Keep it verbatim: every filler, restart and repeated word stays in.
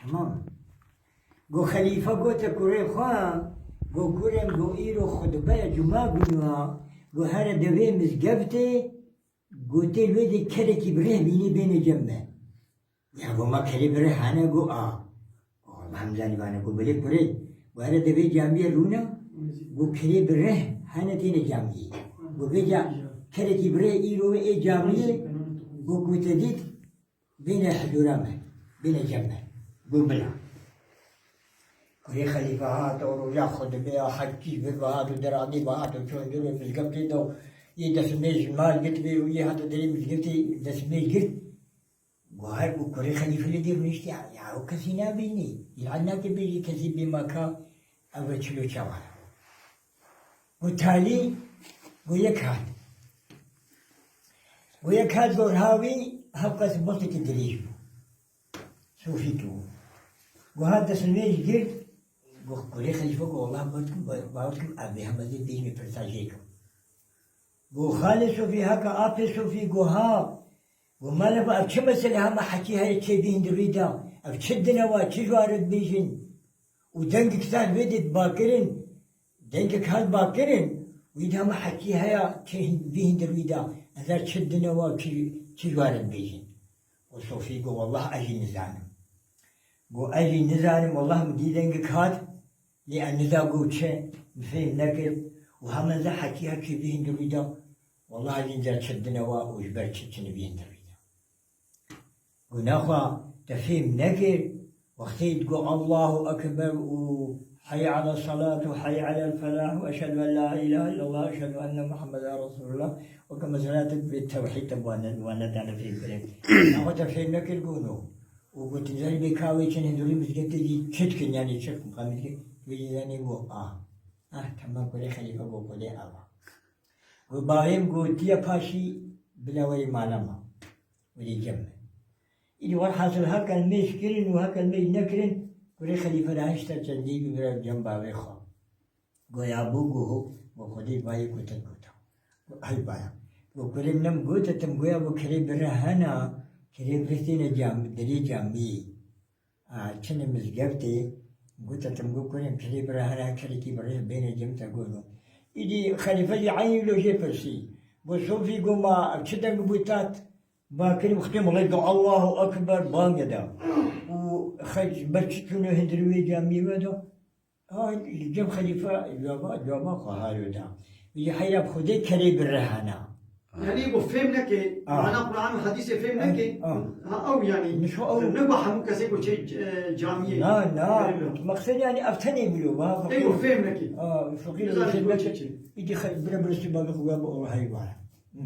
Tamam. Go xelîfe gote kurê xwe, go kurê min, go îro xutbeya cuma bûne, go here devê mizgeftê, go tê wê de kerekî bi rêh bînî bêne cem me. Ya go ma kerê bi rêh hene, go a. Go Allah em zanî vane, go belê kurê. Go here devê camiyê rûne, go kerê bi rêh hene têne camiyê. Go vêca kerekî bi rêh îro ê camiyê, go ku te dît, bêne hizûra me, bêne cem me. Go bila. Kurê xelîfe hat û roja xutbeya heqî vir ve hat û deradî ve hat û çû hundirê mizgeftê de û yê destmêj mal girt vê û yê hate derê mizgeftê destmêj girt. Go her go kurê xelîfe li dêr niştiya, ya o kesî nabînî. Îlan nake bêjî kesî bê maka ev çilo çawa. Go talî, go yek hat. Go yek hat, go riha wî hevqas boltekî dirêj bû. Sofî tu. Go hat destmêj girt, go kurê xelîfe go Allah bawer kim, bawer kim, ev bê hemezê bêjmê pirsa jê kim. Go xalê Sofî, heka apê Sofî, go ha. Go mala xwe, ev çi mesele hema hekî heye çê bîhin di rûyda? Ev çi dine wa, çi ji wa re dibêjin? Û dengek sar vê dê dibakirin, dengek hat bakirin, wî de hema hekî heya çê hin-, bîhin di rûyda. Ez her çi dine wa, çi, çi ji wa re dibêjin? Go Sofî go, wallah ez jî nizanim. Go ez jî nizanim, wallah min dî dengek hat, lê ez niza go çi, min fêm nekir û hemen ze hekî hekî bîhin di rûyda. Wallah ez jî niza çi dine wa û ji ber çi çi nivîn di rûyda. Go naxwe te fêm nekir, wextê digo Allahu Ekber û heyy ala salat û heyy ala felah û eşhedü en la ilahe illallah, eşhedü enne Muhammeden Resulullah, weke mesela tu bi tewhîd te wane, wane dane fêm kirin. Naxwe te fêm nekir go no. Û gotin, zanî bê ka wê çin hindurî mizgefte jî çi dikin, yanî çi qamî dikin? Wê jî zanî go, ah. Ah, tamam, kurê xelîfe go, kurê ava. Go bavê min, go tiya paşî bila werî mala me. Werî cem me. Îdî werhasil ha kelmêj kirin û ha kelmêj nekirin, kurê xelîfe rahişte çendî bibire cem bavê xwe. Go ya bû, go ho, go Xwedê bayê ku te gota. Go ay baya. Go kurê min, em gote tim, goya go kerê bi rê hena, kerê bi rê têne cam-, derê camiyê. A, çine mizgeftê, gote tim, go kurê min, kerê bi rê hena, kerekî bi rê bêne cem te, go no. Îdî xelîfe jî eynî lo jê pirsî. Go Sofî, go ma ev çi deng bû tat? Ba kirim xitê mixlê go Allahu Ekber bangê da. Û xelk ber çi çûne hindirê wê camiyê we da. Ha, li cem xelîfe cewaba, cewaba xwe halo da. Wî heyra bi Xwedê kerê bi rehana. Yanî bu fêm neke, Ah. mana Quran û hadîsê fêm Ah, neke. ah. Ha, ew yanî. Nişo ew. Ne bu hemû kesê ku çê, e, camiyê. Na, na. Öyle mi? Meqsed yanî ev tenê bilo, va Ey bu faqîr. fêm neke. Ah, faqîr Güzel fêm bir neke. çeçil. Îdî xel-, bire bire sibabê xwe ya bi Allah heyvara. Hı.